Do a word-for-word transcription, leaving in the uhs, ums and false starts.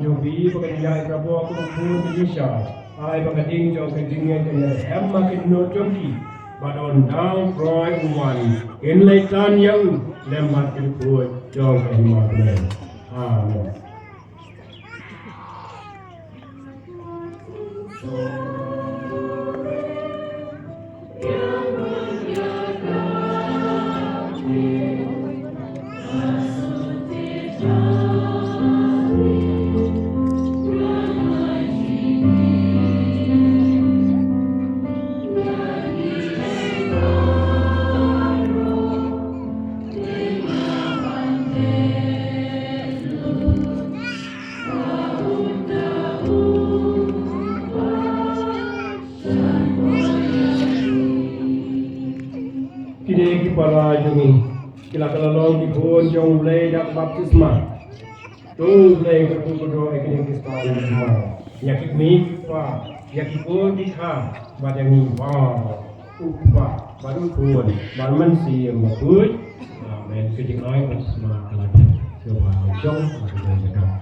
Jong phi ba ka jingïaid ka bor ka Kynrad Ïa Isha. Ai ba ka ding jong ka jingïaid ka jingïaid em ma kin nud jong ki. Ba don dang troi u wan kin leit tan ïa u lem bad ki khuid jong ka hima Blei. Amen. Kine ki para jong ngi ki la kylla long ki khun jong U Blei da ka baptisma. To U Blei ka pynkyndit ïa kine ki star ïa ki kmie ki kpa, ïa ki khun ki kha, bad ïa ngi baroh, U Kpa bad U Khun bad U Mynsiem Bakhuid. Amen. Ka jingai baptisma ka la dep. Sngewbha shong bad U Blei jaka.